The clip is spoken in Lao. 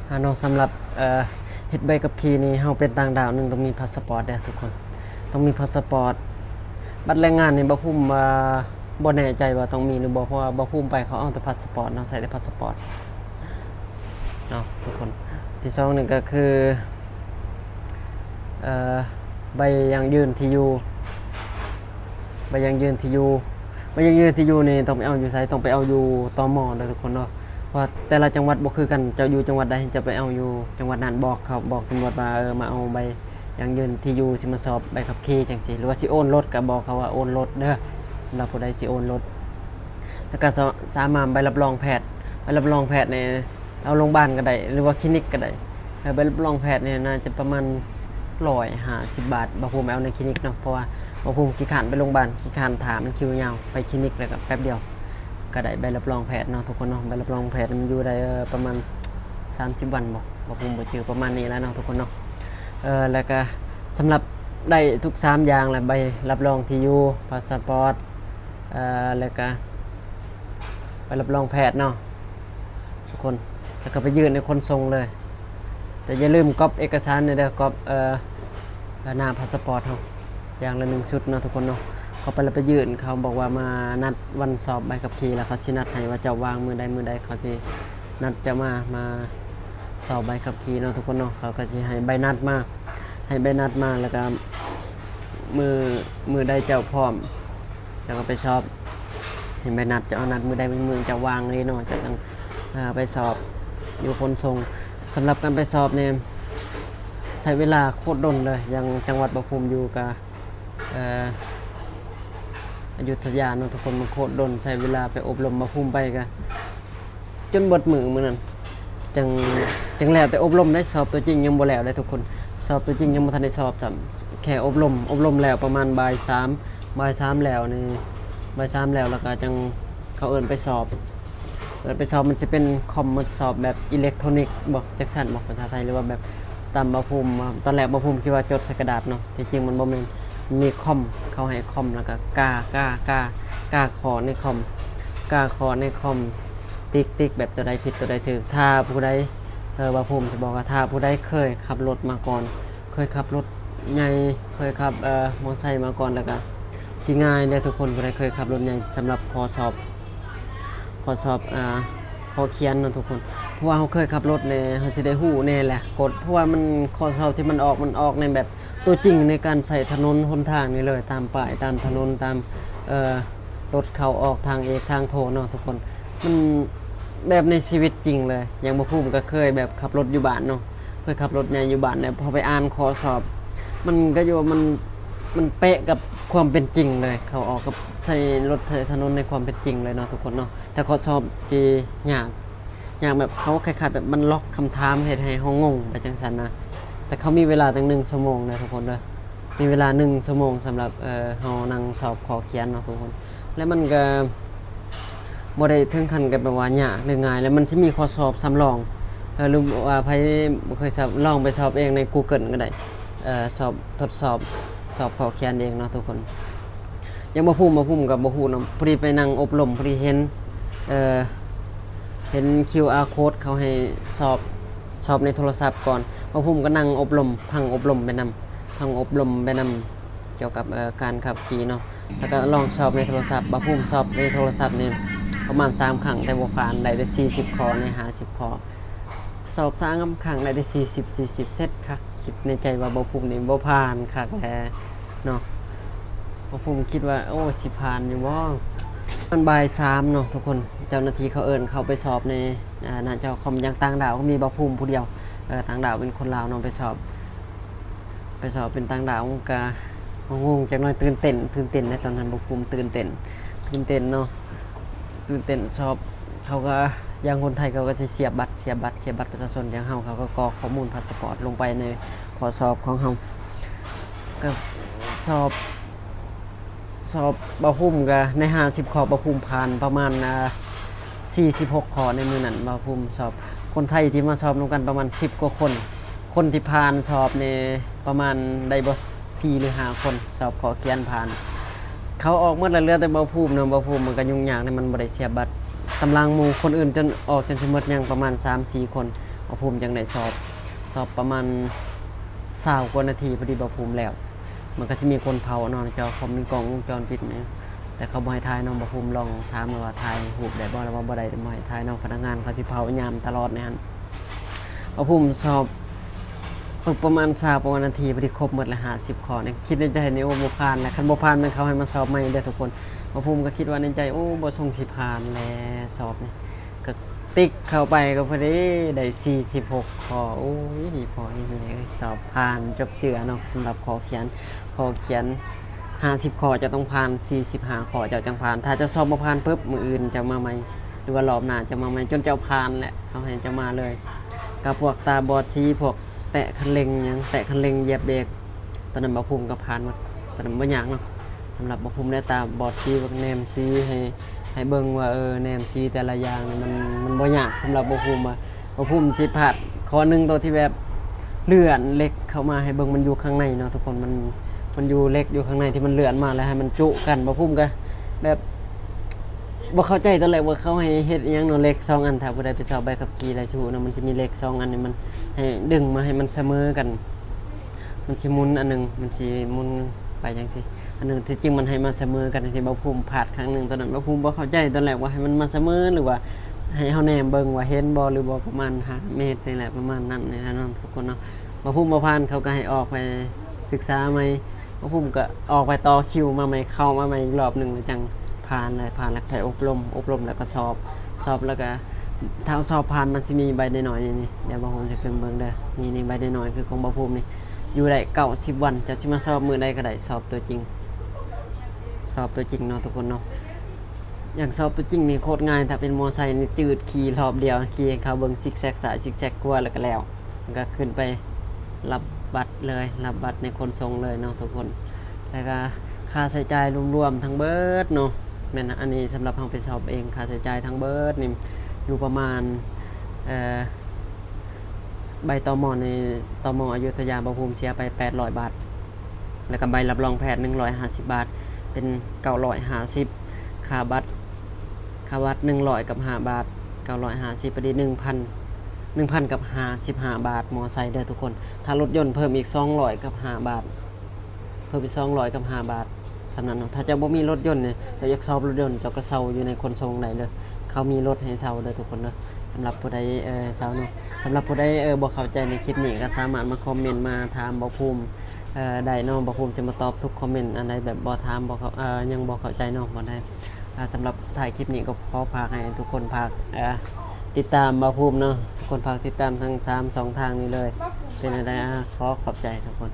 ອາເນາະ ສຳລັບ ເອີ ເຮັດໃບຂັບຂີ່ນີ້ ເຮົາເປັນຕ່າງດ້າວໜຶ່ງ ຕ້ອງມີພາສະປອດເດີ້ທຸກຄົນ, ຕ້ອງມີພາສະປອດ. ບັດແລງງານນີ້ ບ່າວພູມວ່າບໍ່ແນ່ໃຈວ່າຕ້ອງມີຫຼືບໍ່ ເພາະວ່າບ່າວພູມໄປ ເຂົາເອົາແຕ່ພາສະປອດເນາະ, ໃຊ້ແຕ່ພາສະປອດເນາະທຸກຄົນ. ທີສອງນີ້ກໍຄື ເອີ ໃບຢັ້ງຢືນທີ່ຢູ່ ໃບຢັ້ງຢືນທີ່ຢູ່ ໃບຢັ້ງຢືນທີ່ຢູ່ນີ້ຕ້ອງໄປເອົາຢູ່ໃສ? ຕ້ອງໄປເອົາຢູ່ ຕມ ເດີ້ທຸກຄົນເນາະ, ເພາະວ່າແຕ່ລະຈັງຫວັດບໍ່ຄືກັນ. ເຈົ້າຢູ່ຈັງຫວັດໃດ ເຈົ້າໄປເອົາຢູ່ຈັງຫວັດນັ້ນ, ບອກເຂົາ ບອກຕຳຫຼວດວ່າ ເອີ ມາເອົາໃບຢັ້ງຢືນທີ່ຢູ່ ຊິມາສອບໃບຂັບຂີ່ຈັ່ງຊີ້ ຫຼືວ່າຊິໂອນລົດ ກໍບອກເຂົາວ່າໂອນລົດເດີ້ ສຳລັບຜູ້ໃດຊິໂອນລົດ. ແລ້ວກໍສາມາດໃບຮັບຮອງແພດ, ໃບຮັບຮອງແພດນີ້ ເອົາໂຮງບານກໍໄດ້ ຫຼືວ່າຄລີນິກກໍໄດ້. ເອີ ໃບຮັບຮອງແພດນີ້ໜ້າຈະປະມານຮ້ອຍຫ້າສິບບາດ, ບ່າວພູມໄປເອົາໃນຄລີນິກເນາະ, ເພາະວ່າບ່າວພູມຂີ້ຄ້ານໄປໂຮງບານ, ຂີ້ຄ້ານຖ້າ ມັນຄິວຍາວ. ໄປຄລີນິກແລ້ວກໍແປັບດຽວກໍໄດ້ໃບຮັບຮອງແພດເນາະທຸກຄົນເນາະ. ໃບຮັບຮອງແພດມັນຢູ່ໄດ້ ເອີ ປະມານສາມສິບວັນບໍ ບ່າວພູມບໍ່ຈື່ ປະມານນີ້ແຫຼະເນາະທຸກຄົນເນາະ. ເອີ ແລ້ວກໍສຳລັບໄດ້ທຸກສາມຢ່າງແຫຼະ, ໃບຮັບຮອງທີ່ຢູ່, ພາສະປອດ ເອີ ແລ້ວກະໃບຮັບຮອງແພດເນາະທຸກຄົນ, ແລ້ວກໍໄປຍື່ນໃຫ້ຄົນສົ່ງເລີຍ. ແຕ່ຢ່າລືມກອບເອກະສານແດ່ເດີ້ ກອບ ເອີ ໜ້າພາສະປອດເຮົາ ຢ່າງລະໜຶ່ງຊຸດເນາະທຸກຄົນເນາະ. ເຂົ້າໄປແລ້ວໄປຍື່ນ, ເຂົາບອກວ່າມານັດວັນສອບໃບຂັບຂີ່ ແລ້ວເຂົາຊິນັດໃຫ້ວ່າເຈົ້າວ່າງມື້ໃດ ມື້ໃດເຂົາຊິນັດເຈົ້າມາ ມາສອບໃບຂັບຂີ່ເນາະທຸກຄົນເນາະ. ເຂົາກໍຊິໃຫ້ໃບນັດມາ ໃຫ້ໃບນັດມາ ແລ້ວກໍມື້ ມື້ໃດເຈົ້າພ້ອມ ເຈົ້າກໍໄປສອບ. ເຫັນໃບນັດ ເຈົ້ານັດມື້ໃດ ມື້ເຈົ້າວ່າງເດ້ເນາະ ເຈົ້າຈັ່ງ ເອີ ໄປສອບຢູ່ຂົນສົ່ງ. ສຳລັບການໄປສອບນີ້ ໃຊ້ເວລາໂຄດດົນເລີຍ, ຢ່າງຈັງຫວັດບ່າວພູມຢູ່ກະ ເອີ ອະຍຸດທະຍາເນາະທຸກຄົນ, ມັນໂຄດດົນ ໃຊ້ເວລາໄປອົບຮົມ. ບ່າວພູມໄປກະ ຈົນເບິດມື້ມື້ນັ້ນ ຈັ່ງ ຈັ່ງແລ້ວແຕ່ອົບຮົມໄດ໋, ສອບຕົວຈິງຍັງບໍ່ແລ້ວເດ້ທຸກຄົນ. ສອບຕົວຈິງຍັງບໍ່ທັນໄດ້ສອບຊ້ຳ, ແຄ່ອົບຮົມ ອົບຮົມແລ້ວປະມານບ່າຍສາມ ບ່າຍສາມແລ້ວນີ້ ບ່າຍສາມແລ້ວ ແລ້ວກໍຈັ່ງເຂົາເອີ້ນໄປສອບ. ເອີ້ນໄປສອບ ມັນຊິເປັນຄອມ ມັນສອບແບບອີເລັກໂທຣນິກບໍ ຈັກຊັ້ນບໍ ພາສາໄທ ຫຼືວ່າແບບ ຕາມບ່າວພູມ ຕອນແລກບ່າວພູມຄິດວ່າຈົດໃສ່ກະດາດເນາະ, ທີ່ຈິງມັນບໍ່ແມ່ນ. ມີຄອມ ເຂົາໃຫ້ຄອມ ແລ້ວກໍກາ ກາ ກາ ກາຂໍ້ໃນຄອມ ກາຂໍ້ໃນຄອມ ຕິກ ຕິກ ແບບຕົວໃດຜິດຕົວໃດຖືກ. ຖ້າຜູ້ໃດ ເອີ ບ່າວພູມຈະບອກວ່າ ຖ້າຜູ້ໃດເຄີຍຂັບລົດມາກ່ອນ ເຄີຍຂັບລົດໃຫຍ່ ເຄີຍຂັບ ເອີ ມໍໄຊມາກ່ອນ ແລ້ວກໍຊິງ່າຍເດີ້ທຸກຄົນ. ຜູ້ໃດເຄີຍຂັບລົດໃຫຍ່ ສຳລັບຂໍ້ສອບ ຂໍ້ສອບ ເອີ ຂໍ້ຂຽນເນາະທຸກຄົນ, ເພາະວ່າເຮົາເຄີຍຂັບລົດແດ່ ເຮົາຊິໄດ້ຮູ້ແດ່ແຫຼະກົດ. ເພາະວ່າມັນ ຂໍ້ສອບທີ່ມັນອອກ ມັນອອກໃນແບບຕົວຈິງ ໃນການໃຊ້ຖະໜົນຫົນທາງນີ້ເລີຍ, ຕາມປ້າຍ ຕາມຖະໜົນ ຕາມ ເອີ ລົດເຂົ້າອອກທາງເອກທາງໂທເນາະທຸກຄົນ. ມັນແບບໃນຊີວິດຈິງເລີຍ. ຢ່າງບ່າວພູມກໍເຄີຍແບບຂັບລົດຢູ່ບ້ານເນາະ, ເຄີຍຂັບລົດໃຫຍ່ຢູ່ບ້ານ ແລ້ວພໍໄປອ່ານຂໍ້ສອບ ມັນກໍຢູ່ວ່າມັນ ມັນເປະກັບຄວາມເປັນຈິງເລີຍ, ເຂົາອອກກັບໃຊ້ລົດໃຊ້ຖະໜົນໃນຄວາມເປັນຈິງເລີຍເນາະທຸກຄົນເນາະ. ແຕ່ຂໍ້ສອບທີ່ຍາກ ຍາກແບບເຂົາຄ້າຍໆແບບມັນລັອກຄຳຖາມ ເຮັດໃຫ້ເຮົາງົງໄປຈັ່ງຊັ້ນນະ. ແຕ່ເຂົາມີເວລາຕັ້ງໜຶ່ງຊົ່ວໂມງເດີທຸກຄົນເດີ, ມີເວລາໜຶ່ງຊົ່ວໂມງສຳລັບ ເອີ ເຮົານັ່ງສອບຂໍ້ຂຽນເນາະທຸກຄົນ. ແລະມັນກໍບໍ່ໄດ້ເຖິງຂັ້ນກັບແບບວ່າຍາກຫຼືງ່າຍ, ແລະມັນຊິມີຂໍ້ສອບສຳລອງ ເອີ ຫຼືວ່າໃຜບໍ່ເຄີຍສອບ ລອງໄປສອບເອງໃນກູເກີນກໍໄດ້, ເອີ ສອບ ທົດສອບ ສອບຂໍ້ຂຽນເອງເນາະທຸກຄົນ. ຢ່າງບ່າວພູມ ບ່າວພູມກໍບໍ່ຮູ້ເນາະ, ພໍດີໄປນັ່ງອົບຮົມ ພໍດີເຫັນ ເອີ ເຫັນຄິວອາໂຄດ ເຂົາໃຫ້ສອບ ສອບໃນໂທລະສັບກ່ອນ. ບ່າວພູມກໍນັ່ງອົບຮົມ ຟັງອົບຮົມໄປນຳ ຟັງອົບຮົມໄປນຳ ກ່ຽວກັບ ເອີ ການຂັບຂີ່ເນາະ, ແລ້ວກໍລອງສອບໃນໂທລະສັບ. ບ່າວພູມສອບໃນໂທລະສັບນີ້ປະມານສາມຄັ້ງ ແຕ່ບໍ່ຜ່ານ, ໄດ້ແຕ່ສີ່ສິບຂໍ້ໃນຫ້າສິບຂໍ້. ສອບສາມຄັ້ງໄດ້ແຕ່ສີ່ສິບ ສີ່ສິບ ເສັດຄັກ. ຄິດໃນໃຈວ່າບ່າວພູມນີ້ບໍ່ຜ່ານຄັກແຫຼະເນາະ. ບ່າວພູມຄິດວ່າ ໂອ້ ຊິຜ່ານຢູ່ບໍ່? ຕອນບ່າຍສາມເນາະທຸກຄົນ, ເຈົ້າໜ້າທີ່ເຂົາເອີ້ນເຂົ້າໄປສອບໃນ ອາ ໜ້າຈໍຄອມ. ຢ່າງຕ່າງດ້າວກໍມີບ່າວພູມຜູ້ດຽວ, ເອີ ຕ່າງດ້າວເປັນຄົນລາວເນາະ, ໄປສອບ ໄປສອບເປັນຕ່າງດ້າວ ມັນກະງົງໆຈັກໜ້ອຍ, ຕື່ນເຕັ້ນ ຕື່ນເຕັ້ນໃນຕອນນັ້ນ. ບ່າວພູມຕື່ນເຕັ້ນ ຕື່ນເຕັ້ນເນາະ ຕື່ນເຕັ້ນສອບ. ເຂົາກໍ ຢ່າງຄົນໄທເຂົາກໍຊິສຽບບັດ ສຽບບັດ ສຽບບັດປະຊາຊົນ. ຢ່າງເຮົາ ເຂົາກໍກອກຂໍ້ມູນພາສະປອດລົງໄປໃນຂໍ້ສອບຂອງເຮົາ. ກໍສອບ ສອບ ບ່າວພູມກໍໃນຫ້າສິບຂໍ້ ບ່າວພູມຜ່ານປະມານ ອາ ສີ່ສິບຫົກຂໍ້ໃນມື້ນັ້ນ. ບ່າວພູມສອບ ຄົນໄທທີ່ມາສອບນຳກັນປະມານສິບກວ່າຄົນ. ຄົນທີ່ຜ່ານສອບນີ້ປະມານໄດ້ບໍ່ສີ່ຫຼືຫ້າຄົນ ສອບຂໍ້ຂຽນຜ່ານ. ເຂົາອອກໝົດແລ້ວ ເຫຼືອແຕ່ບ່າວພູມເນາະ. ບ່າວພູມມັນກໍຫຍຸ້ງຍາກໃນມັນບໍ່ໄດ້ສຽບບັດ ຕຳຫຼັງໝູ່ຄົນອື່ນຈົນອອກຈົນຊິໝົດ, ຍັງປະມານສາມສີ່ຄົນ. ບ່າວພູມຈັ່ງໄດ້ສອບ ສອບປະມານຊາວກວ່ານາທີ ພໍດີບ່າວພູມແລ້ວ ມັນກໍຊິມີຄົນເຝົ້າເນາະ ເຈົ້າຂອງມີກ້ອງວົງຈອນປິດນີ້ ແຕ່ເຂົາບໍ່ໃຫ້ຖ່າຍເນາະ ບ່າວພູມລອງຖາມແລ້ວວ່າຖ່າຍຮູບໄດ້ບໍ່ ແລ້ວວ່າບໍ່ໄດ້ ບໍ່ໃຫ້ຖ່າຍເນາະ ພະນັກງານເຂົາຊິເຝົ້າຍາມຕະຫຼອດໃນຫັ້ນ. ບ່າວພູມສອບປຶບປະມານຊາວກວ່ານາທີ ພໍດີຄົບໝົດລະຫ້າສິບຂໍ້ນີ້ ຄິດໃນໃຈນີ້ ໂອ້ ບໍ່ຜ່ານແຫຼະ ຄັນບໍ່ຜ່ານແມ່ນເຂົາໃຫ້ມາສອບໃໝ່ເດີທຸກຄົນ. ບ່າວພູມກໍຄິດວ່າໃນໃຈ ໂອ້ ບໍ່ຊົງຊິຜ່ານແຫຼະສອບນີ້ ກໍຕິກເຂົ້າໄປກໍພໍດີໄດ້ສີ່ສິບຫົກຂໍ້. ໂອ້ຍ ພໍ່ເອີຍແມ່ເອີຍ ສອບຜ່ານຈົບເຈື່ອເນາະ ສຳລັບຂໍ້ຂຽນ ຂໍ້ຂຽນຫ້າສິບຂໍ້ເຈົ້າຕ້ອງຜ່ານ ສີ່ສິບຫ້າຂໍ້ເຈົ້າຈັ່ງຜ່ານ ຖ້າເຈົ້າສອບບໍ່ຜ່ານປຶບ ມື້ອື່ນເຈົ້າມາໃໝ່ ຫຼືວ່າລອບໜ້າເຈົ້າມາໃໝ່ ຈົນເຈົ້າຜ່ານແຫຼະ ເຂົາໃຫ້ເຈົ້າມາເລີຍ. ກັບພວກຕາບອດສີ ພວກແຕະຄັນເລັ່ງຫຍັງ ແຕະຄັນເລັ່ງ ຢຽບເບຣກ ຕອນນັ້ນບ່າວພູມກໍຜ່ານໝົດ ຕອນນັ້ນບໍ່ຍາກເນາະ. ສຳລັບບ່າວພູມແນມຕາບອດສີ ແນມສີໃຫ້ ໃຫ້ເບິ່ງວ່າ ເອີ ແນມສີແຕ່ລະຢ່າງນີ້ ມັນ ມັນບໍ່ຍາກ. ສຳລັບບ່າວພູມວ່າ ບ່າວພູມຊິພາດຂໍ້ໜຶ່ງ ໂຕທີ່ແບບເລື່ອນເຫຼັກເຂົ້າມາໃຫ້ເບິ່ງ ມັນຢູ່ຂ້າງໃນເນາະທຸກຄົນ ມັນ ມັນຢູ່ເຫຼັກຢູ່ຂ້າງໃນທີ່ມັນເລື່ອນມາ ແລ້ວໃຫ້ມັນຈຸກັນ. ບ່າວພູມກໍແບບບໍ່ເຂົ້າໃຈຕອນແລກວ່າເຂົາໃຫ້ເຮັດອີ່ຫຍັງເນາະ ເຫຼັກສອງອັນ ຖ້າຜູ້ໃດໄປສອບໃບຂັບຂີ່ໄລ່ຊູ້ເນາະ ມັນຊິມີເຫຼັກສອງອັນນີ້ ມັນໃຫ້ດຶງມາໃຫ້ມັນສະເໝີກັນ ມັນຊິໝຸນອັນໜຶ່ງ ມັນຊິໝຸນໄປຈັ່ງຊີ້ ອັນໜຶ່ງ ທີ່ຈິງມັນໃຫ້ມາສະເໝີກັນຈັ່ງຊີ້. ບ່າວພູມພາດຄັ້ງໜຶ່ງຕອນນັ້ນ ບ່າວພູມບໍ່ເຂົ້າໃຈຕອນແລກວ່າໃຫ້ມັນມາສະເໝີ ຫຼືວ່າໃຫ້ເຮົາແນມເບິ່ງວ່າເຫັນບໍ່ ຫຼືບໍ່ ປະມານຫ້າເມດນີ້ແຫຼະ ປະມານນັ້ນນີ້ແຫຼະເນາະທຸກຄົນເນາະ. ບ່າວພູມບໍ່ຜ່ານ ເຂົາກໍໃຫ້ອອກໄປສຶກສາໃໝ່ ບ່າວພູມກໍອອກໄປຕໍ່ຄິວມາໃໝ່ ເຂົ້າມາໃໝ່ອີກລອບໜຶ່ງ ແລ້ວຈັ່ງຜ່ານ ແລ້ວຜ່ານແລ້ວໄປອົບຮົມ ອົບຮົມແລ້ວກໍສອບ ສອບແລ້ວກໍ ຖ້າເຮົາສອບຜ່ານ ມັນຊິມີໃບນ້ອຍໆ ນີ້ ດຽວບ່າວພູມຈະຂຶ້ນເບິ່ງເດີ ນີ້ໆ ໃບນ້ອຍໆ ຄືຂອງບ່າວພູມນີ້ ຢູ່ໄດ້ເກົ້າສິບວັນ ເຈົ້າຊິມາສອບມື້ໃດກໍໄດ້ ສອບຕົວຈິງ ສອບຕົວຈິງເນາະທຸກຄົນເນາະ. ຢ່າງສອບຕົວຈິງນີ້ໂຄດງ່າຍ ຖ້າເປັນມໍໄຊນີ້ ຈືດຂີ່ຮອບດຽວ ຂີ່ໃຫ້ເຂົາເບິ່ງຊິກແຊັກຊ້າຍຊິກແຊັກຂວາ ແລ້ວກໍແລ້ວ ແລ້ວກໍຂຶ້ນໄປຮັບບັດເລີຍ ຮັບບັດໃນຂົນສົ່ງເລີຍເນາະທຸກຄົນ. ແລ້ວກໍຄ່າໃຊ້ຈ່າຍລວມໆທັງເບິດເນາະ ແມ່ນ ອັນນີ້ສຳລັບເຮົາໄປສອບເອງ ຄ່າໃຊ້ຈ່າຍທັງເບິດນີ້ຢູ່ປະມານ ເອີ ໃບຕໍມໍໃນ ຕໍມໍອະຍຸທະຍາ ບ່າວພູມເສຍໄປແປດຮ້ອຍບາດ ແລ້ວກໍໃບຮັບຮອງແພດໜຶ່ງຮ້ອຍຫ້າສິບບາດ ເປັນເກົ້າຮ້ອຍຫ້າສິບ ຄ່າບັດ ຄ່າບັດໜຶ່ງຮ້ອຍກັບຫ້າບາດ ເກົ້າຮ້ອຍຫ້າສິບ ພໍດີໜຶ່ງພັນ ໜຶ່ງພັນກັບຫ້າສິບຫ້າບາດ ມໍໄຊເດີທຸກຄົນ. ຖ້າລົດຍົນເພີ່ມອີກສອງຮ້ອຍກັບຫ້າບາດ ເພີ່ມອີກສອງຮ້ອຍກັບຫ້າບາດ ສ່ຳນັ້ນເນາະ. ຖ້າເຈົ້າບໍ່ມີລົດຍົນນີ້ ເຈົ້າຢາກສອບລົດຍົນ ເຈົ້າກໍເຊົ່າຢູ່ໃນຂົນສົ່ງໄດ້ເດີ ເຂົາມີລົດໃຫ້ເຊົ່າເດີທຸກຄົນເດີ. ສຳລັບຜູ້ໃດ ເອີ ເຊົາເນາະ ສຳລັບຜູ້ໃດ ເອີ ບໍ່ເຂົ້າໃຈໃນຄລິບນີ້ ກໍສາມາດມາຄອມເມັນມາຖາມບ່າວພູມ ເອີ ໄດ້ເນາະ. ບ່າວພູມຊິມາຕອບທຸກຄອມເມັນ ອັນໃດແບບບໍ່ຖາມ ບໍ່ເຂົ້າ ເອີ ຍັງບໍ່ເຂົ້າໃຈເນາະ ບ່ອນໃດ. ອ່າ ສຳລັບທ້າຍຄລິບນີ້ກໍຂໍຝາກໃຫ້ທຸກຄົນຝາກ ເອີ ຕິດຕາມບ່າວພູມເນາະ ທຸກຄົນຝາກຕິດຕາມທັງສາມຊ່ອງທາງນີ້ເລີຍ. ເປັນຈັ່ງໃດ ອ່າ ຂໍຂອບໃຈທຸກຄົນ.